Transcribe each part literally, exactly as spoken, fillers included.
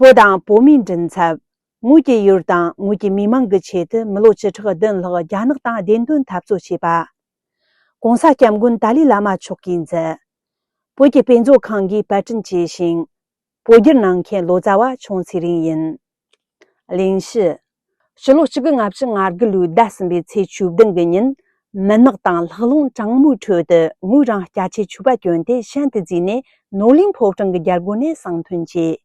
བོད་དང་བོད་མིའི་མགྲིན་ཚབ། ངོས་ཀྱི་ཡུལ་དང་ངོས་ཀྱི་མི་མང་གི་ཆེད་དུ་མི་ལོ་བཅུ་ཕྲག་བདུན་ལྷག་རྒྱ་ནག་དང་བདེན་དོན་འཐབ་རྩོད་བྱས་པ། ྋགོང་ས་ྋསྐྱབས་མགོན་ཏཱ་ལའི་བླ་མ་མཆོག་གིས་མཛད། བོད་ཀྱི་དཔེ་མཛོད་ཁང་གིས་པར་སྐྲུན་བྱས་ཤིང་། བོད་བསྒྱུར་གནང་མཁན་ལོ་ཙཱ་བ་ཆུང་ཚེ་རིང་ཡིན། གླེང་གཞི། ཕྱི་ལོ་གཅིག་དགུ་ལྔ་བཅུ་ང་དགུ་ལོའི་ཟླ་གསུམ་པའི་ཚེས་བཅུ་བདུན་གྱི་ཉིན། མུན་ནག་དང་ལྷགས་རླུང་གྲང་མོའི་ཁྲོད་དུ་ངོས་རང་སྐྱ་ཆས་ཕྱུ་པ་གྱོན་ཏེ་ཞན་དུ་བརྫིས་ནས་ནོར་གླིང་ཕོ་བྲང་གི་རྒྱལ་སྒོ་ནས་གསང་ཐོན་བྱས།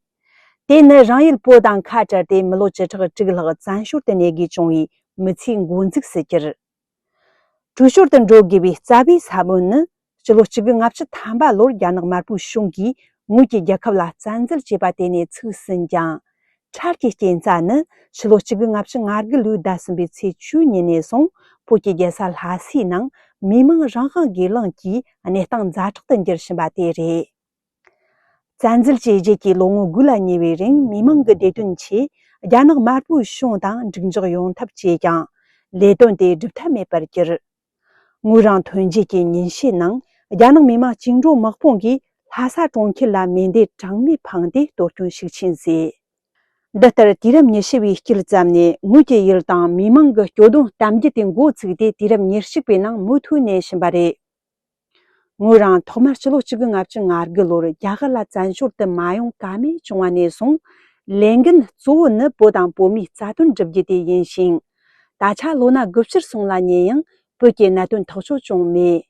དེ་ནི་རང་ཡུལ་བོད་དང་ཁ་བྲལ་ཏེ་མི་ལོ་བཅུ་ཕྲག་དྲུག་ལྷག་བཙན་བྱོལ་དུ་གནས་དགོས་བྱུང་བའི་མི་ཚེའི་འགོ་འཛུགས་སུ་གྱུར། བྲོས་བྱོལ་དུ་འགྲོ་དགོས་པའི་རྩ་བའི་ས་བོན་ནི། ཕྱི་ལོ་གཅིག་དགུ་ལྔ་བཅུ་ཐམ་པ་ལོར་རྒྱ་ནག་དམར་པོའི་གཞུང་གིས་ངོས་ཀྱི་རྒྱལ་ཁབ་ལ་བཙན་འཛུལ་བྱས་པ་དེ་ནས་ཚུགས་ཟིན་ཀྱང་། འཕྲལ་གྱི་རྐྱེན་རྩ་ནི་ཕྱི་ལོ་གཅིག་དགུ་ལྔ་བཅུ་ང་དགུ་ལོའི་ཟླ་གསུམ་པའི་ཚེས་བཅུ་ཉིན་ནས་བཟུང་བོད་ཀྱི་རྒྱལ་ས་ལྷ་སའི་ནང་མི་མང་རང་དབང་སྒེར་ལངས་ཀྱི་གནས་སྟངས་ཛ་དྲག་ཏུ་འགྱུར་བཞིན་པ་དེ་རེད། བཙན་འཛུལ་བྱས་རྗེས་ཀྱི་ལོ་ངོ་དགུ་ལ་ཉེ་བའི་རིང་མི་མང་གི་བདེ་དོན་ཆེད་རྒྱ་ནག་དམར་པོའི་གཞུང་དང་འགྲིག་འཇགས་ཡོང་ཐབས་བྱས་ཀྱང་། ལས་དོན་དེ་སྒྲུབ་ཐབས་མེད་པར་གྱུར། ངོས་རང་ཐོན་རྗེས་ཀྱི་ཉིན་ཤས་ནང་རྒྱ་ནག་མི་དམངས་བཅིངས་འགྲོལ་དམག་དཔུང་གིས་ལྷ་ས་གྲོང་ཁྱེར་ལ་མེ་མདེའུ་གྲངས་མེད་འཕངས་ཏེ་གཏོར་སྐྱོན་ཤུགས་ཆེན་བཟོས། འདི་ལྟར་དུས་རབས་ཉི་ཤུ་བའི་དཀྱིལ་ཙམ་ནས་ངོས་ཀྱི་ཡུལ་དང་མི་མང་གི་སྐྱོ་གདུང་གཏམ་རྒྱུད་དེ་འགོ་ཚུགས་ཏེ་དུས་རབས་ཉེར་གཅིག་པའི་ནང་མུ་མཐུད་གནས་བཞིན་པ་རེད། ངོས་རང་ཐོག་མར་ཕྱི་ལོ་གཅིག་དགུ་ལྔ་བཅུ་ང་དགུ་ལོར་རྒྱ་གར་ལ་བཙན་བྱོལ་དུ་མ་ཡོང་ཀ་མེད་བྱུང་བ་ནས་བཟུང་། ལས་འགན་གཙོ་བོ་ནི་བོད་དང་བོད་མིའི་རྩ་དོན་བསྒྲུབ་རྒྱུ་དེ་ཡིན་ཞིང་། ད་ཆ་ལོ་ན་དགུ་བཅུར་སོང་ལ་ཉེ་ཡང་བོད་ཀྱི་གནད་དོན་ཐག་གཅོད་བྱུང་མེད།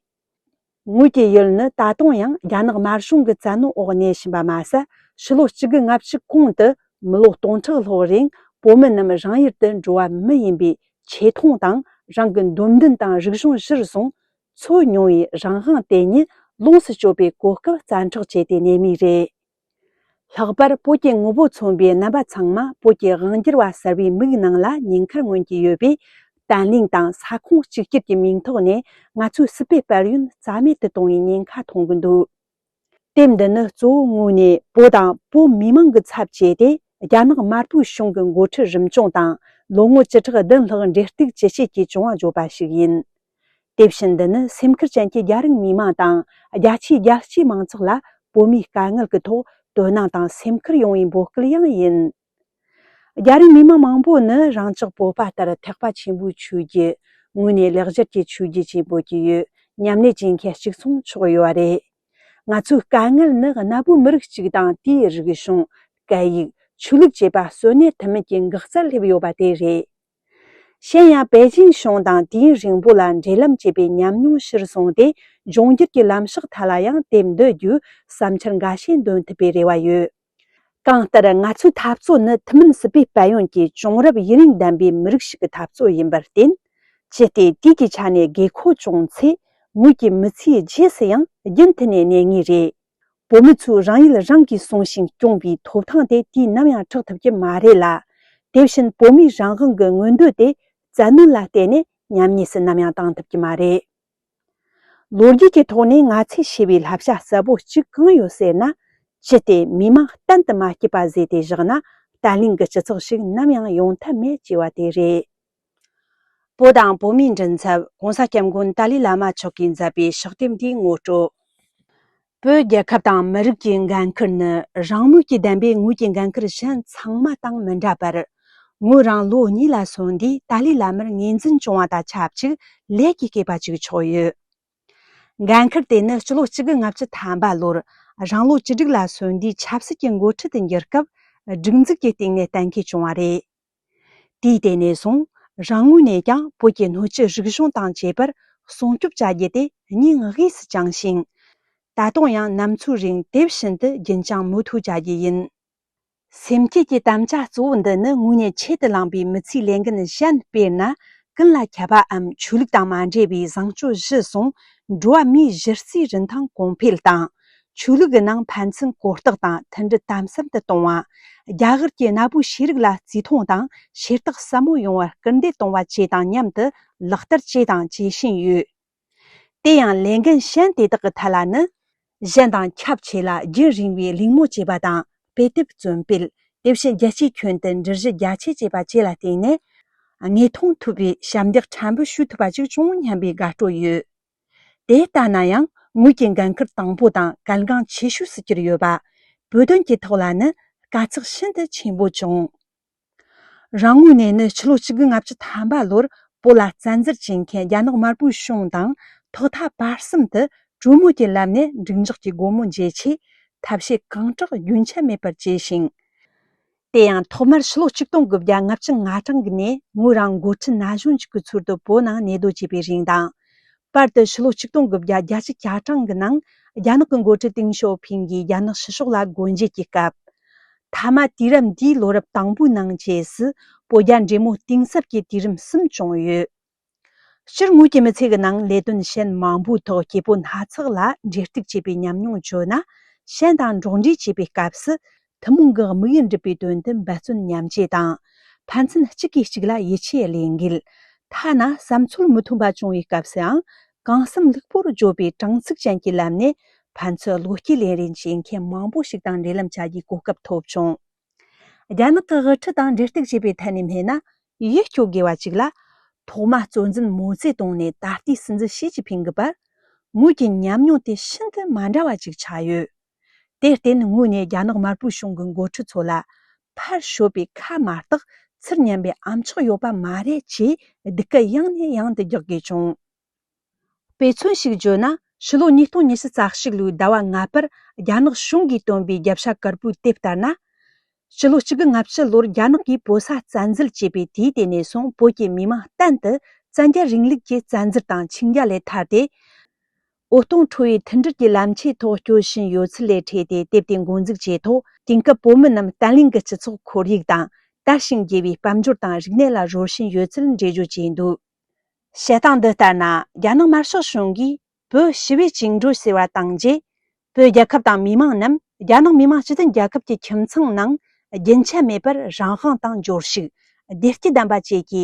ངོས་ཀྱི་ཡུལ་ནི་ད་དུང་ཡང་རྒྱ་ནག་དམར་གཞུང་གི་བཙན་གནོན་འོག་གནས་བཞིན་པ་མ་ཟད། ཕྱི་ལོ་གཅིག་དགུ་ལྔ་བཅུ་གོང་དུ་མི་ལོ་སྟོང་ཕྲག་ལྷག་རིང་བོད་མི་རྣམས་རང་ཡུལ་དུ་འགྲོ་བ་མི་ཡིན་པའི་ཆེ་མཐོང་དང་རང་གི་འདོད་འདུན་དང་རིག་གཞུང་གཞིར་བཟུང་འཚོ་མྱོང་བའི་རང་དབང་དེ་ཉིད་ལོངས་སུ་སྤྱོད་པའི་གོ་སྐབས་བཙན་འཕྲོག་བྱས་ཏེ་གནས་མུས་རེད། ལྷག་པར་བོད་ཀྱི་ངོ་བོ་མཚོན་པའི་རྣམ་པ་ཚང་མ་བོད་ཀྱི་དབང་སྒྱུར་བ་གསར་བའི་མིག་ནང་ལ་ཉེན་ཁར་མངོན་གྱི་ཡོད་པས། བརྟན་ལྷིང་དང་ས་ཁོངས་གཅིག་གྱུར་གྱི་མིང་ཐོག་ནས་ང་ཚོའི་སྲིད་པའི་དཔལ་ཡོན་རྩ་མེད་དུ་གཏོང་བའི་ཉེན་ཁ་མཐོང་གི་འདུག་དེབ་འདི་ནི་གཙོ་བོ་ངོས་ནས་བོད་དང་བོད་མི་མང་གི་ཚབ་བྱས་ཏེ། རྒྱ་ནག་དམར་པོའི་གཞུང་གི་འགོ་ཁྲིད་རིམ་བྱོན་དང་ལོ་ངོ་བཅུ་ཕྲག་བདུན་ལྷག་འབྲེལ་གཏུག་ཅི་བྱེད་ཀྱི་བྱུང་བ་བརྗོད་པ་ཞིག་ཡིན། དེ་བཞིན་འདི་ནི་སེམས་ཁུར་ཅན་གྱི་རྒྱ་རིགས་མི་མང་དང་། རྒྱ་ཆེའི་རྒྱལ་སྤྱིའི་མང་ཚོགས་ལ་བོད་མིའི་དཀའ་ངལ་གྱི་ཐོག་དོ་སྣང་དང་སེམས་ཁུར་ཡོང་བའི་འབོད་སྐུལ་ཡང་ཡིན། རྒྱ་རིགས་མི་མང་མང་པོ་ནི་རང་ཅག་བོད་པ་ལྟར་ཐེག་པ་ཆེན་པོའི་ཆོས་བརྒྱུད། དངོས་གནས་ལེགས་སྦྱར་གྱི་ཆོས་བརྒྱུད་ཅེས་འབོད་ཀྱི་ཡོད། མཉམ་གནས་བྱེད་མཁན་གཅིག་མཚུངས་ཆགས་ཡོད་པ་རེད། ང་ཚོའི་དཀའ་ངལ་ནི་གནའ་བོའི་མི་རིགས་གཅིག་དང་དེའི་རིག་གཞུང་། སྐད་ཡིག་ཆོས་ལུགས་བཅས་པ་གསོན་གནས་ཐུབ་མིན་གྱི་འགག་རྩར་སླེབས་ཡོད་པ་དེ་རེད། གཞན་ཡང་པེ་ཅིང་གཞུང་དང་དུས་ཡུན་རིང་པོ་ལ་འབྲེལ་ལམ་བྱས་པའི་ཉམས་མྱོང་གཞིར་བཟུང་སྟེ། འབྱུང་འགྱུར་གྱི་ལམ་ཕྱོགས་ཐད་ལ་ཡང་དེབ་འདི་བརྒྱུད་བསམ་འཆར་འགའ་ཤས་འདོན་ཐུབ་པའི་རེ་བ་ཡོད། གང་ལྟར་ང་ཚོའི་འཐབ་རྩོད་ནི་ཐུན་མིན་སྲིད་པའི་དཔལ་ཡོན་གྱི་བྱུང་རབས་ཡུན་རིང་ལྡན་པའི་མི་རིགས་ཤིག་གི་འཐབ་རྩོད་ཡིན་པར་བརྟེན། ཅི་སྟེ་དུས་ཀྱི་ཆ་ནས་དགོས་མཁོ་བྱུང་ཚེ། ངོས་ཀྱི་མི་ཚེའི་རྗེས་སུ་ཡང་རྒྱུན་མཐུད་ནས་གནས་ངེས་རེད། བོད་མི་ཚོས་རང་ཡུལ་རང་གིས་སྲུང་ཞིང་སྐྱོང་བའི་ཐོབ་ཐང་དེ་དུས་ནམ་ཡང་འཕྲོག་ཐུབ་ཀྱི་མ་རེད་ལ། དེ་བཞིན་བོད་མིའི་རང་དབང་གི་མངོན་འདོད་དེ་བཙན་གནོན་ལ་བརྟེན་ནས་ཉམས་ཉེས་སུ་ནམ་ཡང་བཏང་ཐུབ་ཀྱི་མ་རེད། ལོ་རྒྱུས་ཀྱི་ཐོག་ནས་ང་ཚོས་ཤེས་པའི་བསླབ་བྱ་གསལ་པོ་གཅིག་གང་ཡོད་ཟེར་ན། ཅི་སྟེ་མི་མང་གཏན་དུ་མ་སྐྱིད་པ་བཟོས་ཏེ་བཞག་ན། བརྟན་ལྷིང་གི་སྤྱི་ཚོགས་ཤིག་ནམ་ཡང་ཡོང་ཐབས་མེད་ཅེས་པ་དེ་རེད། བོད་དང་བོད་མིའི་མགྲིན་ཚབ་ྋགོང་ས་ྋསྐྱབས་མགོན་ཏཱ་ལའི་བླ་མ་མཆོག་གིས་མཛད་པའི་ཕྱག་དེབ་འདིའི་ངོ་སྤྲོད། བོད་རྒྱལ་ཁབ་དང་མི་རིགས་ཀྱི་འགན་ཁུར་ནི་རང་མོས་ཀྱིས་བདམས་པའི་ངོས་ཀྱི་འགན་ཁུར་གཞན་ཚང་མ་དང་མི་འདྲ་བར། ངོས་རང་ལོ་གཉིས་ལ་སོན་དུས་ཏཱ་ལའི་བླ་མར་ངོས་འཛིན་བྱུང་བ་དང་ཆབས་ཅིག་ལས་ཀྱི་སྐྱེས་པ་ཅིག་ཆགས་ཡོད། འགན་ཁུར་དེ་ནི་ཕྱི་ལོ་གཅིག་དགུ་ལྔ་བཅུ་ཐམ་པ་ལོར་རང་ལོ་བཅུ་དྲུག་ལ་སོན་དུས་ཆབ་སྲིད་ཀྱི་འགོ་ཁྲིད་དུ་འགྱུར་སྐབས་སྒྲིག་འཛུགས་ཀྱི་སྟེང་ནས་གཏན་འཁེལ་བྱུང་བ་རེད། དུས་དེ་ནས་བཟུང་རང་ངོས་ནས་ཀྱང་བོད་ཀྱི་སྣོད་བཅུད་རིག་གཞུང་དང་བཅས་པར་སྲུང་སྐྱོབ་བྱ་རྒྱུ་དེ་སྙིང་དབུས་སུ་བཅངས་ཤིང་། ད་དུང་ཡང་ནམ་འཚོའི་རིང་དེ་བཞིན་དུ་རྒྱུན་བསྐྱངས་མུ་མཐུད་བྱ་རྒྱུ་ཡིན། སེམས་བསྐྱེད་ཀྱི་དམ་བཅའ་གཙོ་བོ་འདི་ནི་དངོས་གནས་ཆེད་དུ་བླངས་པའི་མི་ཚེའི་ལས་འགན་གཞན་དཔེར་ན། ཀུན་ལ་ཁྱབ་པའམ་ཆོས་ལུགས་དང་མ་འབྲེལ་བའི་བཟང་སྤྱོད་གཞིར་བཟུང་འགྲོ་བ་མིའི་གཞི་རྩའི་རིན་ཐང་གོང་འཕེལ་དང་། ཆོས་ལུགས་ཀྱི་ནང་ཕན་ཚུན་གོ་རྟོགས་དང་མཐུན་སྒྲིལ་དམ་ཟབ་ཏུ་གཏོང་བ། རྒྱ་གར་གྱི་གནའ་བོའི་ཤེས་རིག་ལ་བརྩི་མཐོང་དང་ཤེས་རྟོགས་ཟབ་མོ་ཡོང་བར་སྐུལ་འདེད་གཏོང་བ་བཅས་དང་མཉམ་དུ་ལག་བསྟར་བྱས་དང་བྱེད་བཞིན་ཡོད། དེ་ཡང་ལས་འགན་གཞན་དེ་དག་གི་ཐད་ལ་ནི། གཞན་དང་ཁྱབ་ཆེ་ལ་རྒྱུན་རིང་བའི་གླེང་མོལ་བྱེད་པ་དང་དཔེ་དེབ་རྩོམ་སྤེལ། དེ་བཞིན་རྒྱལ་སྤྱིའི་ཁྱོན་དུ་འགྲུལ་བཞུད་རྒྱ་ཆེ་བྱེད་པ་བཅས་ལ་བརྟེན་ནས། དངོས་མཐོང་ཐུབ་པའི་ཞབས་འདེགས་ཕྲན་བུ་ཞུ་ཐུབ་པ་ཅིག་བྱུང་སྙམ་པའི་དགའ་སྤྲོ་ཡོད། དེ་ལྟ་ན་ཡང་ངོས་ཀྱི་འགན་ཁུར་དང་པོ་དང་གལ་འགངས་ཆེ་ཤོས་སུ་གྱུར་ཡོད་པ། བོད་དོན་གྱི་ཐོག་ལ་ནི་ དཀའ་ཚེགས་ཤིན་ཏུ་ཆེན་པོ་བྱུང་། རང་ངོས་ནས་ནི་ཕྱི་ལོ་ཆིག་དགུ་ལྔ་བཅུ་ཐམ་པ་ལོར་བོད་ལ་བཙན་འཛུལ་བྱེད་མཁན་རྒྱ་ནག་དམར་པོའི་གཞུང་དང་ཐོག་མཐའ་བར་གསུམ་དུ་གྲོས་མོལ་གྱི་ལམ་ནས་འགྲིག་འཇགས་ཀྱི་སྒོ་མོ་འབྱེད་ཆེད་ཐབས་ཤེས་གང་དྲག་རྒྱུན་ཆད་མེད་པར་བྱས་ཤིང་། དེ་ཡང་ཐོག་མར་ཕྱི་ལོ་ཆིག་སྟོང་དགུ་བརྒྱ་ལྔ་བཅུ་ང་གྲངས་ཀྱི་ནས་ངོས་རང་འགོ་ཁྲིད་ན་གཞོན་ཅིག་གི་ཚུལ་དུ་བོད་ནང་གནས་སྡོད་བྱས་པའི་རིང་དང་། བར་དུ་ཕྱི་ལོ་ཆིག་སྟོང་དགུ་བརྒྱ་བརྒྱད་ཅུ་གྱ་གྲངས་ཀྱི་ནང་རྒྱ་ནག་གི་འགོ་ཁྲིད་ཏེང་ཞའོ་ཕིང་གིས་རྒྱ་ནག་ཕྱི་ཕྱོགས་ལ་སྒོ་འབྱེད་ཀྱི་སྐབས། མཐའ་མ་དུས་རབས་འདིའི་ལོ་རབས་དང་པོའི་ནང་བཅས་སུ་བོད་རྒྱ་འབྲེལ་མོལ་གཏིང་ཟབ་ཀྱི་དུས་རིམ་གསུམ་བྱུང་ཡོད། སྤྱིར་ངོས་ཀྱི་མི་ཚེ་གི་ནང་ལས་དོན་གཞན་མང་པོའི་ཐོག་སྐྱེ་བོ་སྣ་ཚོགས་ལ་འབྲེལ་གཏུག་བྱེད་པའི་ཉམས་མྱོང་བརྗོད་ན། གཞན་དང་འགྲོགས་འདྲིས་བྱེད་པའི་སྐབས་སུ་ཐུན་མོང་གི་དམིགས་ཡུལ་འགྲུབ་པའི་དོན་དུ་འབད་བརྩོན་མཉམ་བྱེད་དང་། ཕན་ཚུན་གཅིག་གིས་གཅིག་ལ་ཡིད་ཆེས་བློས་འགེལ། ཐ་ན་བསམ་ཚུལ་མི་མཐུན་པ་བྱུང་བའི་སྐབས་སུའང་གང་བསམ་ལྷུག་པོར་བརྗོད་པའི་དྲང་ཚིག་ཅན་གྱི་ལམ་ནས་ཕན་ཚུན་བློ་སྐྱེད་ལེན་རེས་བྱེད་མཁན་མང་པོ་ཞིག་དང་འབྲེལ་ལམ་བྱ་རྒྱུའི་གོ་སྐབས་ཐོབ་བྱུང་། རྒྱ་ནག་གི་དབུ་ཁྲིད་དང་འབྲེལ་གཏུག་བྱེད་པའི་ཐད་ནས་སྨྲས་ན། ཡིད་སྐྱོ་དགོས་པ་ཅིག་ལ། ཐོག་མ་གཙོ་འཛིན་མའོ་ཙེ་ཏུང་ནས་ད་ལྟའི་སྲིད་འཛིན་ཞི་ཅིན་ཕིང་གི་བར། ངོས་ཀྱི་ཉམས་མྱོང་དེ་ཤིན་ཏུ་མ་འདྲ་བ་ཅིག་ཆགས་ཡོད། དེར་བརྟེན་ངོས་ནས་རྒྱ་ནག་དམར་པོའི་གཞུང་གི་འགོ་ཁྲིད་ཚོ་ལ། ཕར་ཤོད་པའི་ཁ་མ་གཏོགས་ཚུར་ཉན་པའི་ཨམ་ཅོག་ཡོད་པ་མ་རེད་ཅེས་སྡིགས་སྐད་ཡང་ནས་ཡང་དུ་རྒྱག་དགོས་བྱུང་། དཔེ་མཚོན་ཞིག་བརྗོད་ན། ཕྱི་ལོ་ཉིས་སྟོང་ཉི་ཤུ་རྩ་གཅིག་ལོའི་ཟླ་བ་ལྔ་པར་རྒྱ་ནག་གཞུང་གིས་བཏོན་པའི་རྒྱབ་ཤ་དཀར་པོའི་དེབ་ལྟར་ན། ཕྱི་ལོ་གཅིག་དགུ་ལྔ་བཅུ་ལོར་རྒྱ་ནག་གིས་བོད་ས་བཙན་འཛུལ་བྱས་པའི་དུས་དེ་ནས་བཟུང་བོད་ཀྱི་མི་དམངས་གཏན་དུ་བཙན་རྒྱལ་རིང་ལུགས་ཀྱི་བཙན་འཛུལ་དང་འཆིང་རྒྱ་ལས་ཐར་ཏེ། འོད་སྟོང་འཕྲོ་བའི་མཐུན་སྒྲིལ་གྱི་ལམ་ཆེན་ཐོག་སྐྱོད་བཞིན་ཡོད་ཚུལ་ལས་འཕྲོས་ཏེ། དེབ་དེ་འགོ་འཛུགས་བྱས་ཐོག་དེང་སྐབས་བོད་མི་རྣམས་བརྟན་ལྷིང་གི་སྤྱི་ཚོགས་ཁོར་ཡུག་དང་དར་ཞིང་རྒྱས་པའི་དཔལ་འབྱོར་དང་རིག་གནས་ལ་རོལ་བཞིན་ཡོད་ཚུལ་འགྲེལ་བརྗོད་བྱས་འདུག་བཤད་སྟངས་འདི་ལྟར་ན། རྒྱ་ནག་དམར་ཤོག་གཞུང་གིས་བོད་ཞི་བའི་བཅིངས་འགྲོལ་ཟེར་བ་བཏང་རྗེས། བོད་རྒྱལ་ཁབ་དང་མི་དམངས་རྣམས་རྒྱ་ནག་མི་དམངས་སྤྱི་མཐུན་རྒྱལ་ཁབ་ཀྱི་ཁྱིམ་ཚང་ནང་རྒྱུན་ཆད་མེད་པར་རང་དབང་དང་འབྱོར་ཕྱུག་བདེ་སྐྱིད་ལྡན་པ་བཅས་ཀྱི་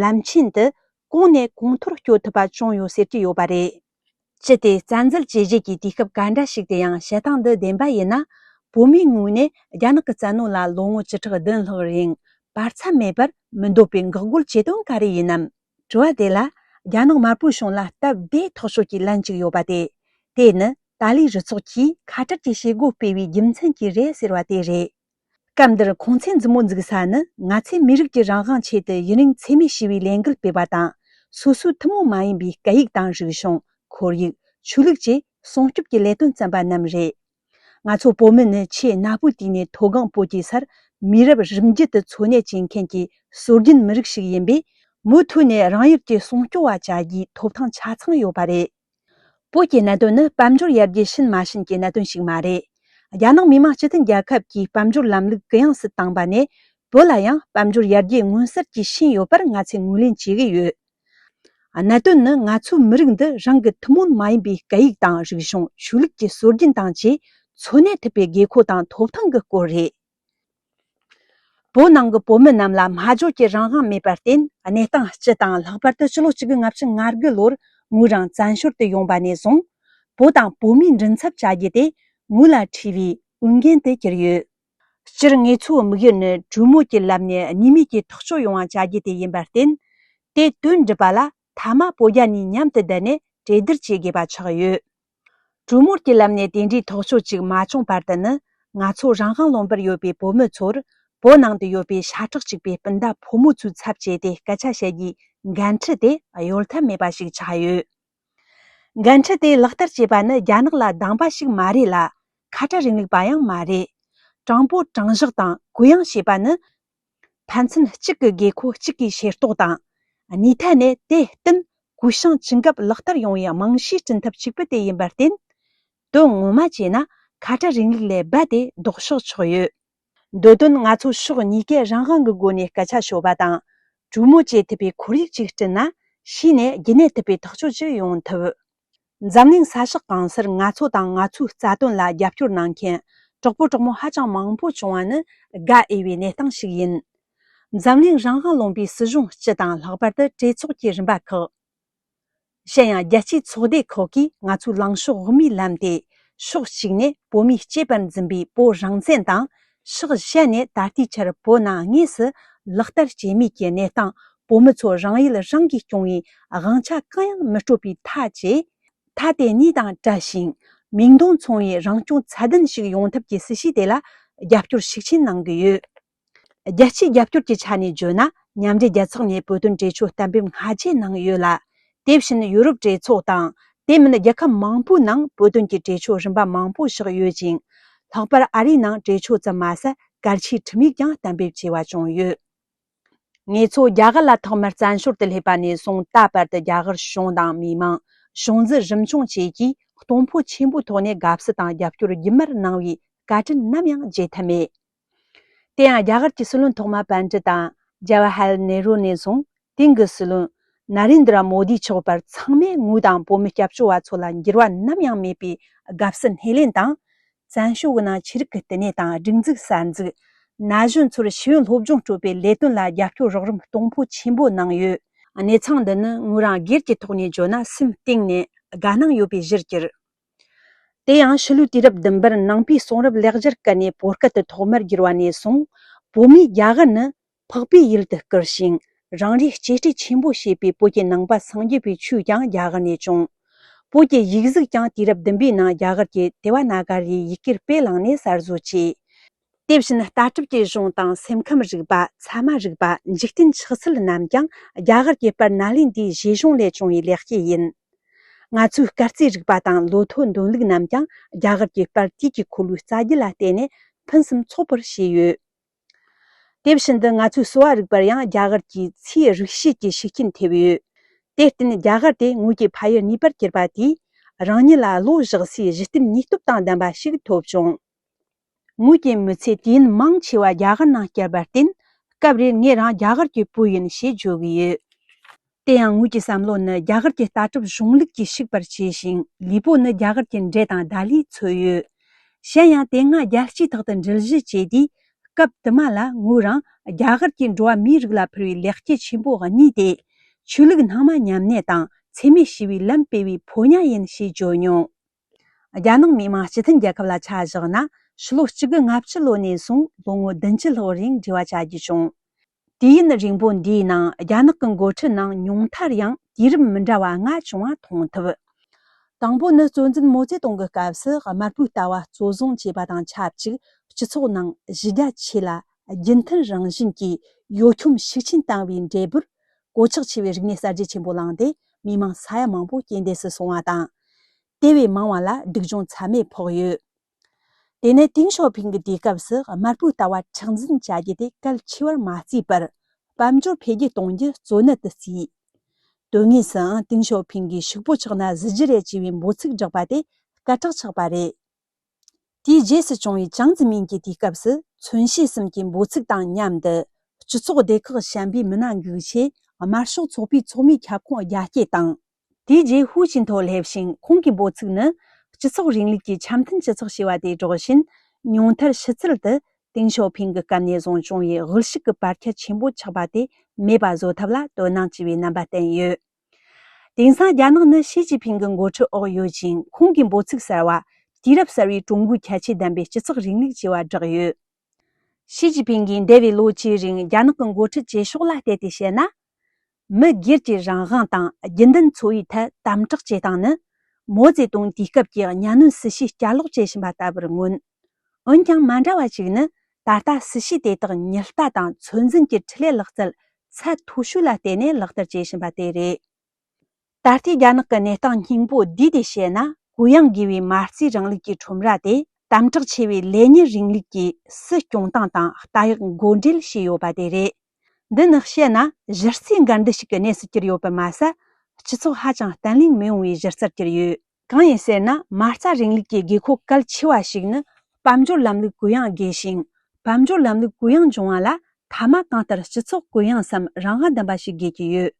ལམ་ཆེན་དུ་གོང་ནས་གོང་མཐོར་སྐྱོད་ཐུབ་པ་བྱུང་ཡོད་ཟེར་གྱི་ཡོད་པ་རེད། ཅི་སྟེ་བཙན་འཛུལ་བྱས་རྗེས་ཀྱི་དུས་སྐབས་ག་འདྲ་ཞིག་ཏུ་ཡང་བཤད་སྟངས་འདི་བདེན་པ་ཡིན་ན། བོད་མིའི་ངོས་ནས་རྒྱ་ནག་གི་བཙན་གནོན་ལ་ལོ་ངོ་བཅུ་ཕྲག་བདུན་ལྷག་རིང་བར་མཚམས་མེད་པར་མི་འདོད་པའི་འགོག་རྒོལ་བྱེད་དོན་ག་རེ་ཡིན་ནམ། དྲི་བ་དེ་ལ་རྒྱ་ནག་དམར་པོའི་གཞུང་ལ་སྟབས་བདེ་ཐག་ཆོད་ཀྱི་ལན་གཅིག་ཡོད་པ་སྟེ། དེ་ནི་ཏཱ་ལའི་རུ་ཚོགས་ཀྱིས་ཁ་བྲལ་གྱི་བྱེད་སྒོ་སྤེལ་བའི་རྒྱུ་མཚན་གྱིས་རེད་ཟེར་བ་དེ་རེད། སྐབས་འདིར་ཁོང་ཚོས་མཛུབ་མོ་འཛུགས་ས་ནི། ང་ཚོས་མི་རིགས་ཀྱི་རང་དབང་ཆེད་དུ་ཡུན་རིང་འཚེ་མེད་ཞི་བའི་ལས་འགུལ་སྤེལ་བ་དང་། སོ་སོའི་ཐུན་མོང་མ་ཡིན་པའི་སྐད་ཡིག་དང་རིག་གཞུང་། ཁོར་ཡུག་ཆོས་ལུགས་བཅས་སྲུང་སྐྱོབ་ཀྱི་ལས་དོན་བརྩམས་པ་རྣམས་རེད། ང་ཚོ་བོད་མི་ནི་ཆེས་གནའ་བོའི་དུས་ནས་མཐོ་སྒང་བོད་ཀྱི་སར་མི་རབས་རིམ་བརྒྱུད་དུ་འཚོ་གནས་བྱེད་མཁན་གྱི་སྲོལ་རྒྱུན་མི་རིགས་ཤིག་ཡིན་པས། མུ་མཐུད་ནས་རང་ཡུལ་གྱི་སྲུང་སྐྱོབ་པ་བྱ་རྒྱུའི་ཐོབ་ཐང་ཆ་ཚང་ཡོད་པ་རེད། བོད་ཀྱི་གནད་དོན་ནི་དཔལ་འབྱོར་ཡར་རྒྱས་ཕྱིན་མ་ཕྱིན་གྱི་གནད་དོན་ཞིག་མ་རེད། རྒྱ་ནག་མི་དམངས་སྤྱི་མཐུན་རྒྱལ་ཁབ་ཀྱིས་དཔལ་འབྱོར་ལམ་ལུགས་གུ་ཡངས་སུ་བཏང་བ་ནས། བོད་ལ་ཡང་དཔལ་འབྱོར་ཡར་རྒྱས་མངོན་གསལ་གྱིས་ཕྱིན་ཡོད་པར་ང་ཚོས་ངོས་ལེན་བྱེད་ཀྱི་ཡོད། གནད་དོན་ནི་ང་ཚོའི་མི་རིགས་འདི་རང་གི་ཐུན་མོང་མ་ཡིན་པའི་སྐད་ཡིག་དང་རིག་གཞུང་། ཆོས་ལུགས་ཀྱི་སྲོལ་རྒྱུན་དང་བཅས་འཚོ་གནས་ཐུབ་པའི་དགོས་མཁོ་དང་ཐོབ་ཐང་གི་སྐོར་རེད། བོད་ནང་གི་བོད་མི་རྣམས་ལ་སྨྲ་བརྗོད་ཀྱི་རང་དབང་མེད་པར་བརྟེན། གནས་སྟངས་སྤྱི་དང་ལྷག་པར་དུ་ཕྱི་ལོ་གཅིག་དགུ་ལྔ་བཅུ་ང་དགུ་ལོར་ངོས་རང་བཙན་བྱོལ་དུ་ཡོང་བ་ནས་བཟུང་། བོད་དང་བོད་མིའི་མགྲིན་ཚབ་བྱ་རྒྱུ་དེ་ངོས་ལ་འཁྲི་བའི་འོས་འགན་དུ་གྱུར་ཡོད། སྤྱིར་ངེད་ཚོའི་དམིགས་ཡུལ་ནི་གྲོས་མོལ་གྱི་ལམ་ནས་གཉིས་མོས་ཀྱི་ཐག་གཅོད་ཡོང་བ་བྱ་རྒྱུ་དེ་ཡིན་པར་བརྟེན། དེ་དོན་འགྲུབ་པ་ལ་མཐའ་མ་བོད་རྒྱ་གཉིས་མཉམ་དུ་བསྡད་ནས་གྲོས་བསྡུར་བྱེད་དགོས་པ་ཆགས་ཡོད། གྲོས་མོལ་གྱི་ལམ་ནས་དེ་འདྲའི་ཐག་གཅོད་ཅིག་མ་བྱུང་བར་དུ་ནི། ང་ཚོ་རང་དབང་ལུང་པར་ཡོད་པའི་བོད་མི་ཚོར། བོད་ནང་དུ་ཡོད་པའི་ཤ་ཁྲག་གཅིག་པའི་སྤུན་ཟླ་ཕོ་མོ་ཚོའི་ཚབ་བྱས་ཏེ་སྐད་ཆ་བཤད་རྒྱུའི་འགན་འཁྲི་དེ་གཡོལ་ཐབས་མེད་པ་ཞིག་ཆགས་ཡོད། འགན་འཁྲི་དེ་ལག་བསྟར་བྱེད་པ་ནི་རྒྱ་ནག་ལ་སྡང་པ་ཞིག་མ་རེད་ལ། ཁ་བྲལ་རིང་ལུགས་པ་ཡང་མ་རེད། དྲང་པོ་དྲང་བཞག་དང་གུ་ཡངས་བྱེད་པ་ནི། ཕན་ཚུན་གཅིག་གི་དགོས་མཁོ་གཅིག་གིས་ཤེས་རྟོགས་དང་། གཉིས་ཐད་ནས་དེ་བསྟུན་གུ་བཤངས་ཅི་འགབ་ལག་བསྟར་ཡོང་བའི་རྨང་གཞི་བསྐྲུན་ཐབས་གཅིག་པུ་དེ་ཡིན་པར་བརྟེན། དོན་ངོ་མ་བྱས་ན་ཁ་བྲལ་རིང་ལུགས་ལས་རྦད་དེ་ལྡོག་ཕྱོགས་ཆགས་ཡོད། འདོད་དོན་ང་ཚོ་ཕྱོགས་གཉིས་ཀས་རང་དབང་གི་སྒོ་ནས་སྐད་ཆ་ཤོད་པ་དང་། གྲོས་མོལ་བྱེད་ཐུབ་པའི་ཁོར་ཡུག་ཅིག་བསྐྲུན་ན། ཕྱིས་ནས་རྒྱུན་གནས་ཐུབ་པའི་ཐག་གཅོད་ཅིག་ཡོང་ཐུབ། འཛམ་གླིང་ས་ཕྱོགས་གང་སར་ང་ཚོ་དང་ང་ཚོའི་རྩ་དོན་ལ་རྒྱབ་སྐྱོར་གནང་མཁན་གྲོགས་པོ་གྲོགས་མོ་ཧ་ཅང་མང་པོ་བྱུང་བ་ནི་དགའ་འོས་པའི་གནས་སྟངས་ཤིག་ཡིན། འཛམ་གླིང་རང་དབང་ལུང་པའི་སྲིད་གཞུང་སྤྱི་དང་ལྷག་པར་དུ་གྲོས་ཚོགས་ཀྱི་རིམ་པ་ཁག་གཞན་ཡང་རྒྱལ་སྤྱིའི་ཚོགས་སྡེ་ཁག་གིས་ང་ཚོའི་ལངས་ཕྱོགས་དབུ་མའི་ལམ་དེ། ཕྱོགས་གཅིག་ནས་བོད་མིས་གཅེས་པར་འཛིན་པའི་བོད་རང་བཙན་དང་། ཕྱོགས་གཞན་ནས་ད་ལྟའི་ཆར་བོད་ནང་དངོས་སུ་ལག་བསྟར་བྱེད་མུས་ཀྱི་གནས་སྟངས། བོད་མི་ཚོ་རང་ཡུལ་རང་གིས་སྐྱོང་བའི་དབང་ཆ་གང་ཡང་མི་སྤྲོད་པའི་མཐའ་བཅས། མཐའ་དེ་གཉིས་དང་བྲལ་ཞིང་། མིང་དོན་མཚུངས་པའི་རང་སྐྱོང་ཚད་ལྡན་ཞིག་ཡོང་ཐབས་ཀྱི་སྲིད་བྱུས་དེ་ལ་ རྒྱབ་སྐྱོར་ཤུགས་ཆེན་གནང་གི་ཡོད། རྒྱལ་སྤྱིའི་རྒྱབ་སྐྱོར་གྱི་ཆ་ནས་བརྗོད་ན། མཉམ་འབྲེལ་རྒྱལ་ཚོགས་ནས་བོད་དོན་གྲོས་ཆོད་གཏན་འབེབས་སྔ་རྗེས་གནང་ཡོད་ལ། དེ་བཞིན་ཡུ་རོབ་གྲོས་ཚོགས་དང་། དེ་མིན་རྒྱལ་ཁབ་མང་པོའི་ནང་བོད་དོན་གྱི་གྲོས་ཆོད་རིམ་པ་མང་པོ་བཞག་ཡོད་ཅིང་། ལྷག་པར་ཨ་རིའི་ནང་གྲོས་ཆོད་ཙམ་མ་ཟད། གལ་ཆེའི་ཁྲིམས་ཡིག་ཀྱང་གཏན་འབེབས་བྱས་པ་བྱུང་ཡོད། ངེད་ཚོ་རྒྱ་གར་ལ་ཐོག་མར་བཙན་བྱོལ་དུ་སླེབས་པ་ནས་བཟུང་། ད་བར་དུ་རྒྱ་གར་གཞུང་དང་མི་མང་། གཞུང་འཛིན་རིམ་བྱུང་བཅས་ཀྱིས་གཏོང་ཕོད་ཆེན་པོའི་ཐོག་ནས་དགའ་བསུ་དང་རྒྱབ་སྐྱོར་རྒྱུན་མར་གནང་བའི་བཀའ་དྲིན་ནམ་ཡང་བརྗེད་ཐབས་མེད། དེ་ཡང་རྒྱ་གར་གྱི་སྲིད་བློན་ཐོག་མ་པཎ་ཌི་ཏ་ཇ་ཝ་ཧར་ལལ་ནེ་རུ་ནས་བཟུང་། དེང་གི་སྲིད་བློན་ན་རེན་དྲ་མོ་དི་མཆོག་བར་ཚང་མས་ངོས་དང་བོད་མི་སྐྱབས་བཅོལ་བ་ཚོ་ལ་འགྱུར་བ་ནམ་ཡང་མེད་པའི་དགའ་བསུ་སྣེ་ལེན་དང་། བཙན་བྱོལ་གྱི་ནང་ཆོས་རིག་གི་བསྟི་གནས་དང་། སྒྲིག་འཛུགས་གསར་འཛུགས། ན་གཞོན་ཚོར་ཤེས་ཡོན་སློབ་སྦྱོང་སྤྲོད་པའི་ལས་དོན་ལ་རྒྱབ་སྐྱོར་རོགས་རམ་གཏོང་ཕོད་ཆེན་པོ་གནང་ཡོད། གནས་ཚང་འདི་ནི་ངོས་རང་སྒེར་གྱི་ཐོག་ནས་བརྗོད་ན། སེམས་གཏིང་ནས་དགའ་སྣང་ཡོད་པའི་གཞིར་གྱུར། དེ་ཡང་ཕྱི་ལོའི་དུས་རབས་བདུན་པར་ནང་པའི་གསུང་རབ་ལེགས་སྦྱར་སྐད་ནས་བོད་སྐད་དུ་ཐོག་མར་བསྒྱུར་བ་ནས་བཟུང་། བོད་མིས་རྒྱ་གར་ནི་འཕགས་པའི་ཡུལ་དུ་བཀུར་ཞིང་། རང་རེས་གཅེས་སྤྲས་ཆེན་པོ་བྱེད་པའི་བོད་ཀྱི་ནང་པ་སངས་རྒྱས་པའི་ཆོས་ཀྱང་རྒྱ་གར་ནས་བྱུང་། བོད་ཀྱི་ཡིག་གཟུགས་ཀྱང་དུས་རབས་བདུན་པའི་ནང་རྒྱ་གར་གྱི་དེ་བ་ན་ག་རའི་ཡི་གེར་དཔེ་བླངས་ནས་གསར་བཟོ་བྱས། དེ་བཞིན་ལྟ་གྲུབ་ཀྱི་གཞུང་དང་། སེམས་ཁམས་རིག་པ། ཚད་མ་རིག་པ། འཇིག་རྟེན་ཆགས་ཚུལ་རྣམས་ཀྱང་རྒྱ་གར་གྱི་དཔལ་ནཱ་ལེནྡྲའི་བཞེད་གཞུང་ལས་བྱུང་བའི་ལེགས་སྐྱེས་ཡིན། ང་ཚོའི་སྐར་རྩིས་རིག་པ་དང་ལོ་ཐོ་འདོན་ལུགས་རྣམས་ཀྱང་རྒྱ་གར་གྱི་དཔལ་དུས་ཀྱི་འཁོར་ལོའི་རྩ་རྒྱུད་ལ་བརྟེན་ནས་ཕུན་སུམ་ཚོགས་པར་བྱས་ཡོད། དེ་བཞིན་དུ་ང་ཚོའི་གསོ་བ་རིག་པར་ཡང་རྒྱ་གར་གྱི་ཚེའི་རིག་བྱེད་ཀྱི་ཤུགས་རྐྱེན་ཐེབས་ཡོད། དེར་བརྟེན་རྒྱ་གར་དེ་ངོས་ཀྱི་ཕ་ཡུལ་གཉིས་པར་གྱུར་པ་དེས། རང་ཉིད་ལ་བློ་བཞག་སའི་གཞི་རྟེན་ནུས་སྟོབས་དང་ལྡན་པ་ཞིག་ཐོབ་བྱུང་། ངོས་ཀྱི་མི་ཚེ་དུས་ཡུན་མང་ཆེ་བ་རྒྱ་གར་ནང་བསྐྱལ་བར་བརྟེན། སྐབས་རེར་ངས་རང་རྒྱ་གར་གྱི་བུ་ཡིན་ཞེས་བརྗོད་ཀྱི་ཡོད། དེ་ཡང་ངོས་ཀྱི་བསམ་བློ་ནི་རྒྱ་གར་གྱི་ལྟ་གྲུབ་གཞུང་ལུགས་ཀྱིས་ཕྱུག་པར་བྱས་ཤིང་། ལུས་པོ་ནི་རྒྱ་གར་གྱི་འབྲས་དང་ཟླ་ལས་འཚོས་ཡོད། གཞན་ཡང་དེ་སྔ་རྒྱལ་སྤྱིའི་ཐོག་ཏུ་འགྲུལ་བཞུད་བྱས་དུས། སྐབས་དུ་མ་ལ་ངོས་རང་རྒྱ་གར་གྱིས་འགྲོ་བ་མིའི་རིགས་ལ་ཕུལ་བའི་ལེགས་སྐྱེས་ཆེན་པོ་གཉིས་ཏེ། ཆོས་ལུགས་སྣང་མ་མཉམ་གནས་དང་འཚེ་མེད་ཞི་བའི་ལམ་སྤེལ་བའི་ཕོ་ཉ་ཡིན་ཞེས་བརྗོད་མྱོང་། རྒྱ་ནག་མི་དམངས་སྤྱི་མཐུན་རྒྱལ་ཁབ་ལ་ཆ་བཞག་ན། ཕྱི་ལོ་གཅིག་དགུ་ལྔ་བཅུ་ལོ་ནས་བཟུང་ལོ་ངོ་བདུན་ཅུ་ལྷག་རིང་འབྲེལ་བ་བྱ་རྒྱུ་བྱུང་། དུས་ཡུན་རིང་པོ་འདིའི་ནང་རྒྱ་ནག་གི་འགོ་ཁྲིད་ནང་ཉུང་མཐར་ཡང་དུས་རབས་མི་འདྲ་བ་ལྔ་བྱུང་བ་མཐོང་ཐུབ། དང་པོ་ནི་གཙོ་འཛིན་མའོ་ཙེ་ཏུང་གི་སྐབས་སུ་དམར་པོའི་ལྟ་བ་གཙོ་བཟུང་བྱས་པ་དང་ཆབས་ཅིག་སྤྱི་ཚོགས་ནང་གཞི་རྒྱ་ཆེ་ལ་རྒྱུན་མཐུན་རང་བཞིན་གྱིས་གཡོ་འཁྱོམ་ཤུགས་ཆེན་བཏང་བའི་འབྲས་བུར། གོད་ཆག་ཆེ་བའི་རིག་གནས་གསར་བརྗེ་ཆེན་པོ་བསླངས་ཏེ། མི་མང་ས་ཡ་མང་པོ་རྐྱེན་འདས་སུ་སོང་བ་དང་། དེ་བས་མང་བ་ལ་སྡུག་སྦྱོང་ཚད་མེད་ཕོག་ཡོད། དེ་ནས་ཏེང་ཞའོ་ཕིང་གི་དུས་སྐབས་སུ་དམར་པོའི་ལྟ་བ་མཁྲེགས་འཛིན་བྱ་རྒྱུ་དེ་གལ་ཆེ་བར་མ་བརྩིས་པར། དཔལ་འབྱོར་འཕེལ་རྒྱས་གཏོང་རྒྱུ་གཙོ་གནད་དུ་བརྩིས། དོན་དངོས་སུའང་ཏེང་ཞའོ་ཕིང་གིས་ཕྱུག་པོ་ཆགས་ན་གཟི་བརྗིད་རེད་ཅེས་པའི་འབོད་ཚིག་བསྒྲགས་པ་དེ་སྐད་གྲགས་ཆགས་པ་རེད། དེའི་རྗེས་སུ་བྱུང་བའི་ཅང་ཙེ་མིན་གྱི་དུས་སྐབས་སུ་མཚོན་བྱེད་གསུམ་གྱི་འབོད་ཚིག་དང་མཉམ་དུ། སྤྱི་ཚོགས་སྡེ་ཁག་གཞན་པའི་མི་སྣ་འགུགས་ཆེད་དམར་ཤོག་ཚོགས་པའི་ཚོགས་མིའི་ཁྱབ་ཁོངས་རྒྱ་སྐྱེད་དང་། དེའི་རྗེས་ཧུའུ་ཅིན་ཐོ་སླེབས་ཤིང་། ཁོང་གི་འབོད་ཚིག་ནི། སྤྱི་ཚོགས་རིང་ལུགས་ཀྱི་འཆམ་མཐུན་སྤྱི་ཚོགས་ཞེས་པ་དེ་སྒྲོག་བཞིན། ཉུང་མཐར་ཕྱི་ཚུལ་དུ་ཏེང་ཞའོ་ཕིང་གི་སྐབས་ནས་བཟུང་བྱུང་བའི་དབུལ་ཕྱུག་གི་བར་ཁྱད་ཆེན་པོ་ཆགས་པ་དེ་མེད་པ་བཟོ་ཐབས་ལ་དོ་སྣང་བྱས་པའི་རྣམ་པ་བསྟན་ཡོད། དེང་སང་རྒྱ་ནག་ནི་ཞི་ཅིན་ཕིང་གི་འགོ་ཁྲིད་འོག་ཡོད་ཅིང་། ཁོང་གི་འབོད་ཚིག་གསར་བ། དུས་རབས་གསར་བའི་ཀྲུང་གོའི་ཁྱད་ཆོས་ལྡན་པའི་སྤྱི་ཚོགས་རིང་ལུགས་ཅེས་པ་བསྒྲགས་ཡོད། ཞི་ཅིན་ཕིང་གིས་འདས་པའི་ལོ་བཅུའི་རིང་རྒྱ་ནག་གི་འགོ་ཁྲིད་བྱེད་ཕྱོགས་ལ་བལྟས་ཏེ་བཤད་ན། མི་སྒེར་གྱི་རང་དབང་དང་རྒྱུན་ལྡན་འཚོ་བའི་ཐད་དམ་དྲག་བྱེད་སྟངས་ནི། མའོ་ཙེ་ཏུང་དུས་སྐབས་ཀྱི་གཉའ་གནོན་སྲིད་བྱུས་བསྐྱར་ལོག་བྱེད་བཞིན་པ་ལྟ་བུར་མངོན། འོན་ཀྱང་མ་འདྲ་བ་ཞིག་ནི། ད་ལྟ་སྲིད་བྱུས་དེ་དག་ཉིད་ལྟ་དང་ཚོད་འཛིན་གྱི་འཕྲུལ་ལས་ལག་རྩལ་ཚད་མཐོ་ཤོས་ལ་བརྟེན་ནས་ལག་བསྟར་བྱེད་བཞིན་པ་དེ་རེད། ད་ལྟའི་རྒྱ་ནག་གི་གནས་སྟངས་སྙིང་པོ་བསྡུས་ཏེ་བཤད་ན། གུ་ཡངས་དགོས་པའི་མ་རྩའི་རིང་ལུགས་ཀྱི་ཁྲོམ་ར་དེ་དམ་དྲག་ཆེ་བའི་ལས་གཉེར་རིང་ལུགས་ཀྱི་སྲིད་སྐྱོང་སྟངས་དང་རྟ་གཡག་མགོ་འབྲེལ་བྱས་ཡོད་པ་དེ་རེད། འདི་ནི་བཤད་ན་གཞི་རྩའི་འགལ་འདུ་ཞིག་གི་གནས་སུ་གྱུར་ཡོད་པར་མ་ཟད། སྤྱི་ཚོགས་ཧ་ཅང་བརྟན་ལྷིང་མི་ཡོང་བའི་གཞི་རྩར་གྱུར་ཡོད། གང་ཡིན་ཟེར་ན། མ་རྩ་རིང་ལུགས་ཀྱི་དགོས་མཁོ་གལ་ཆེ་བ་ཞིག་ནི་དཔལ་འབྱོར་ལམ་ལུགས་གུ་ཡངས་དགོས་ཤིང་། དཔལ་འབྱོར་ལམ་ལུགས་གུ་ཡངས་འབྱུང་བ་ལ་མཐའ་མ་གང་ལྟར་སྤྱི་ཚོགས་གུ་ཡངས་སམ་རང་དབང་ལྡན་པ་ཞིག་དགོས་ཀྱི་ཡོད།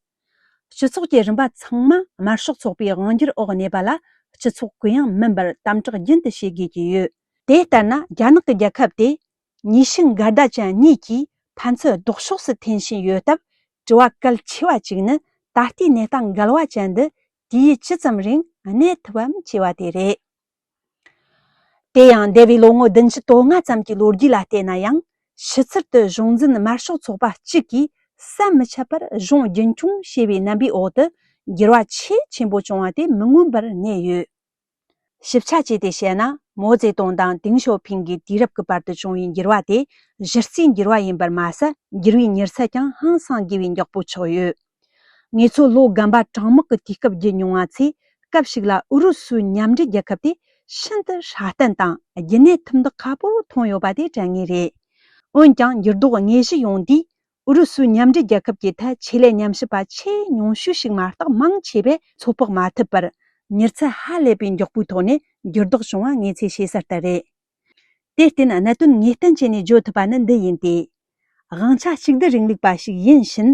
སྤྱི་ཚོགས་ཀྱི་རིམ་པ་ཚང་མ་དམར་ཤོག་ཚོགས་པའི་དབང་སྒྱུར་འོག་གནས་པ་ལ། སྤྱི་ཚོགས་གུ་ཡངས་མིན་པར་དམ་དྲག་རྒྱུན་དུ་བྱེད་དགོས་ཀྱི་ཡོད། དེ་ལྟར་ན། རྒྱ་ནག་གི་རྒྱལ་ཁབ་དེ་ནུས་ཤུགས་འགལ་ཟླ་ཅན་གཉིས་ཀྱིས་ཕན་ཚུན་ལྡོག་ཕྱོགས་སུ་འཐེན་བཞིན་ཡོད་སྟབས། དྲི་བ་གལ་ཆེ་བ་གཅིག་ནི། ད་ལྟའི་གནས་སྟངས་འགལ་བ་ཅན་འདི་དུས་ཡུན་ཇི་ཙམ་རིང་གནས་ཐུབ་བམ་ཅེས་པ་དེ་རེད། དེ་ཡང་འདས་པའི་ལོ་ངོ་བདུན་ཅུ་དོན་ལྔ་ཙམ་གྱི་ལོ་རྒྱུས་ལ་བལྟས་ན་ཡང་། ཕྱི་ཚུལ་དུ་གཞུང་འཛིན་དམར་ཤོག་ཚོགས་པ་གཅིག་གིས་ཟམ་མི་ཆད་པར་གཞུང་རྒྱུན་འཁྱོངས་བྱས་པའི་རྣམ་པའི་འོག་ཏུ། འགྱུར་བ་ཆེས་ཆེན་པོ་བྱུང་བ་དེ་མི་མངོན་པར་གནས་ཡོད། ཞིབ་ཆ་བྱས་ཏེ་བཤད་ན། མའོ་ཙེ་ཏུང་དང་ཏེང་ཞའོ་ཕིང་གི་དུས་རབས་ཀྱི་བར་དུ་བྱུང་བའི་འགྱུར་བ་དེ་གཞི་རྩའི་འགྱུར་བ་ཡིན་པར་མ་ཟད། འགྱུར་བའི་མྱུར་ཚད་ཀྱང་ཧང་སངས་དགོས་པའི་མགྱོགས་པོ་ཆགས་ཡོད། ངེད་ཚོ་ལོ་རྒན་པ་གྲང་དམག་གི་དུས་སྐབས་བརྒྱུད་མྱོང་བ་ཚོས། སྐབས་ཤིག་ལ་ཨུ་རུ་སུའི་མཉམ་འབྲེལ་རྒྱལ་ཁབ་དེ་ཤིན་ཏུ་སྲ་བརྟན་དང་རྒྱུན་གནས་ཐུབ་འདུག་ཁ་པོ་མཐོང་ཡོད་པ་དེ་དྲན་ངེས་རེད། འོན་ཀྱང་འགྱུར་ལྡོག་དངོས་གཞི་ཡོང་དུས། ཨུ་རུ་སུའི་མཉམ་འབྲེལ་རྒྱལ་ཁབ་ཀྱི་ཐད་ཆེད་ལས་ཉམས་ཞིབ་པ་ཆེས་ཉུང་ཤོས་ཤིག་མ་གཏོགས་མང་ཆེ་བས་ཚོད་དཔག་མ་ཐུབ་པར། མྱུར་ཚད་ཧ་ལས་པའི་མགྱོགས་པོའི་ཐོག་ནས་འགྱུར་ལྡོག་བྱུང་བ་ངེད་ཚོས་ཤེས་གསལ་ལྟར་རེད། དེར་བརྟེན། གནད་དོན་ངེས་གཏན་བྱས་ནས་བརྗོད་ཐུབ་པ་ནི་འདི་ཡིན་ཏེ། དབང་ཆ་གཅིག་སྡུད་རིང་ལུགས་པ་ཞིག་ཡིན་ཕྱིན།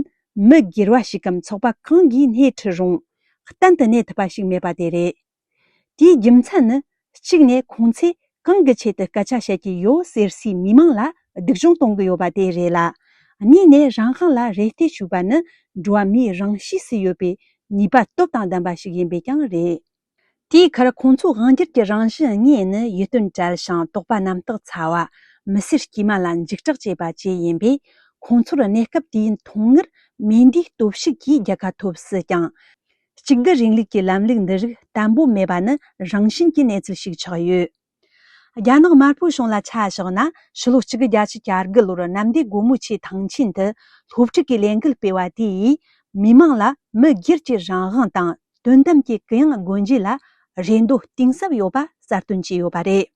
མི་སྒེར་བ་ཞིག་གམ་ཚོགས་པ་གང་གིས་སྣེ་ཁྲིད་རུང་། གཏན་དུ་གནས་ཐུབ་པ་ཞིག་མེད་པ་དེ་རེད། དེའི་རྒྱུ་མཚན་ནི། གཅིག་ནས་ཁོང་ཚོས་གང་གི་ཆེད་དུ་སྐད་ཆ་བཤད་ཀྱི་ཡོད་ཟེར་སའི་མི་མང་ལ་སྡུག་སྦྱོང་གཏོང་གི་ཡོད་པ་དེ་རེད་ལ། གཉིས་ནས་རང་དབང་ལ་རེ་ལྟོས་ཞུགས་པ་ནི་འགྲོ་བ་མིའི་རང་གཤིས་སུ་ཡོད་པའི་ནུས་པ་སྟོབས་དང་ལྡན་པ་ཞིག་ཡིན་པས་ཀྱང་རེད། དེའི་ཁར་ཁོང་ཚོའི་དབང་སྒྱུར་གྱི་རང་བཞིན་དངོས་ནི་ཡིད་རྟོན་བྲལ་ཞིང་དོགས་པ་རྣམ་དག་ཚ་བ། མི་སེར་དཀྱུས་མ་ལ་འཇིགས་སྐྲག་བྱེད་པ་བཅས་ཡིན་པས། ཁོང་ཚོར་གནས་སྐབས་དེའི་མཐོང་ངར་མེ་མདའི་སྟོབས་ཤུགས་ཀྱིས་རྒྱལ་ཁ་ཐོབ་སྲིད་ཀྱང་། གཅིག་སྡུད་རིང་ལུགས་ཀྱི་ལམ་ལུགས་འདི་རིགས་བརྟན་པོ་མེད་པ་ནི་རང་བཞིན་གྱི་གནས་ཚུལ་ཞིག་ཆགས་ཡོད། རྒྱ་ནག་དམར་པོའི་གཞུང་ལ་ཆ་བཞག་ན། ཕྱི་ལོ་གཅིག་དགུ་བརྒྱད་ཅུ་གྱ་དགུ་ལོར་གནམ་བདེ་སྒོ་མོ་ཆེའི་ཐང་ཆེན་དུ་སློབ་ཕྲུག་གི་ལས་འགུལ་སྤེལ་བ་དེ་ཡིས། མི་མང་ལ་མི་སྒེར་གྱི་རང་དབང་དང་དོན་དམ་གྱི་གུ་ཡངས་སྒོ་འབྱེད་ལ་རེ་འདོད་གཏིང་ཟབ་ཡོད་པ་གསལ་སྟོན་བྱས་ཡོད་པ་རེད།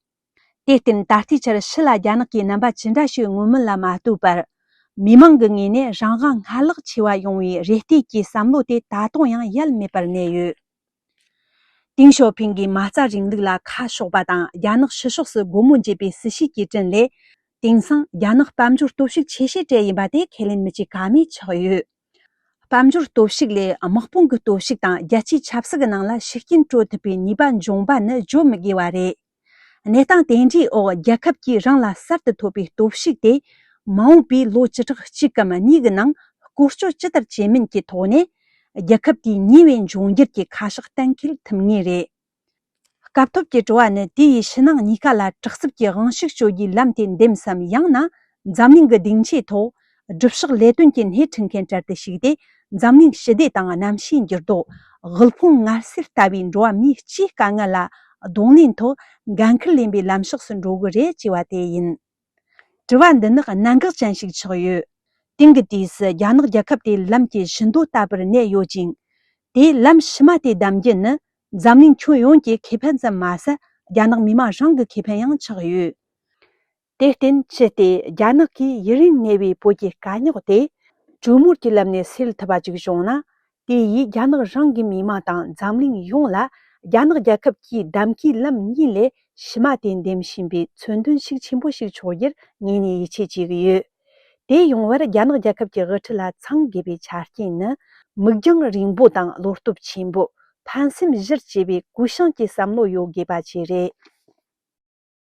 དེར་བརྟེན། ད་ལྟའི་ཆར་ཕྱི་ལ་རྒྱ་ནག་གིས་རྣམ་པ་ཇི་འདྲ་ཞིག་མངོན་མིན་ལ་མ་ལྟོས་པར། མི་མང་གི་ངོས་ནས་རང་དབང་སྔར་ལྷག་ཆེ་བ་ཡོང་བའི་རེ་ལྟོས་ཀྱི་བསམ་བློ་དེ་ད་དུང་ཡང་ཡལ་མེད་པར་གནས་ཡོད། ཏེང་ཞའོ་ཕིང་གིས་མ་རྩ་རིང་ལུགས་ལ་ཁ་ཕྱོགས་པ་དང་། རྒྱ་ནག་ཕྱི་ཕྱོགས་སུ་སྒོ་མོ་འབྱེད་པའི་སྲིད་བྱུས་ཀྱི་དྲིན་ལས། དེང་སང་རྒྱ་ནག་དཔལ་འབྱོར་སྟོབས་ཤུགས་ཆེ་ཤོས་གྲས་ཡིན་པ་དེ་ཁས་ལེན་མི་བྱེད་ཀ་མེད་ཆགས་ཡོད། དཔལ་འབྱོར་སྟོབས་ཤུགས་ལས་དམག་དཔུང་གི་སྟོབས་ཤུགས་དང་རྒྱལ་སྤྱིའི་ཆབ་སྲིད་ཀྱི་ནང་ལ་ཤུགས་རྐྱེན་སྤྲོད་ཐུབ་པའི་ནུས་པ་འབྱུང་བ་ནི་བརྗོད་མི་དགོས་པ་རེད། གནས་སྟངས་དེ་འདྲའི་འོག་རྒྱལ་ཁབ་ཀྱིས་རང་ལ་གསར་དུ་ཐོབ་པའི་སྟོབས་ཤུགས་དེ། མ་འོངས་པའི་ལོ་བཅུ་ཕྲག་གཅིག་གམ་གཉིས་ཀྱི་ནང་བཀོལ་སྤྱོད་ཇི་ལྟར་བྱེད་མིན་གྱི་ཐོག་ནས། རྒྱལ་ཁབ་དེའི་ཉེ་བའི་འབྱུང་འགྱུར་གྱི་ཁ་ཕྱོགས་གཏན་འཁེལ་ཐུབ་ངེས་རེད། སྐབས་ཐོབ་ཀྱི་དྲི་བ་ནི། དེ་ཡིས་ཕྱི་ནང་གཉིས་ཀ་ལ་དྲག་རྩུབ་ཀྱི་དབང་ཤུགས་སྤྱོད་རྒྱུའི་ལམ་དེ་འདེམས་སམ། ཡང་ན་འཛམ་གླིང་གི་སྡིངས་ཆའི་ཐོག་སྒྲུབ་ཕྱོགས་ལས་དོན་གྱི་སྣེ་ཁྲིད་མཁན་གྲལ་དུ་ཞུགས་ཏེ། འཛམ་གླིང་ཞི་བདེ་དང་གནམ་གཤིས་འགྱུར་ལྡོག་དབུལ་ཕོངས་ངལ་སེལ་ལྟ་བུའི་འགྲོ་བ་མིའི་སྤྱིའི་དཀའ་ངལ་ལ་གདོང་ལེན་ཐོག་འགན་འཁུར་ལེན་པའི་ལམ་ཕྱོགས་སུ་འགྲོ་གི་རེད་ཅེས་པ་དེ་ཡིན། དྲི་བ་འདི་ནི་གནད་འགག་ཅན་ཞིག་ཆགས་ཡོད། དེང་གི་དུས་སུ་རྒྱ་ནག་རྒྱལ་ཁབ་དེ་ལམ་གྱི་བཞི་མདོ་ལྟ་བུར་གནས་ཡོད་ཅིང་། དེའི་ལམ་ཕྱི་མ་དེ་བདམས་རྒྱུ་ནི་འཛམ་གླིང་ཁྱོན་ཡོངས་ཀྱི་ཁེ་ཕན་ཙམ་མ་ཟད། རྒྱ་ནག་མི་དམངས་རང་གི་ཁེ་ཕན་ཡང་ཆགས་ཡོད། དེར་བརྟེན། ཅི་སྟེ་རྒྱ་ནག་གིས་ཡུན་རིང་གནས་པའི་བོད་ཀྱི་དཀའ་རྙོག་དེ་གྲོས་མོལ་གྱི་ལམ་ནས་སེལ་ཐུབ་པ་ཅིག་བྱུང་ན། དེ་ཡིས་རྒྱ་ནག་རང་གི་མི་དམངས་དང་འཛམ་གླིང་ཡོངས་ལ་རྒྱ་ནག་རྒྱལ་ཁབ་ཀྱིས་གདམ་གའི་ལམ་གཉིས་ལས་ཕྱི་མ་དེ་འདེམས་བཞིན་པའི་མཚོན་དོན་ཤུགས་ཆེན་པོ་ཞིག་ཆགས་རྒྱུར་ངོས་ནས་ཡིད་ཆེས་བྱེད་ཀྱི་ཡོད། དེ་ཡོང་བར་རྒྱ་ནག་རྒྱལ་ཁབ་ཀྱི་དབུ་ཁྲིད་ལ་ཚང་དགོས་པའི་ཆ་རྐྱེན་ནི། མིག་རྒྱང་རིང་པོ་དང་བློ་སྟོབས་ཆེན་པོ། ཕན་སེམས་གཞིར་བཅོལ་བའི་གུ་ཡངས་ཀྱི་བསམ་བློ་ཡོད་དགོས་པ་བཅས་རེད།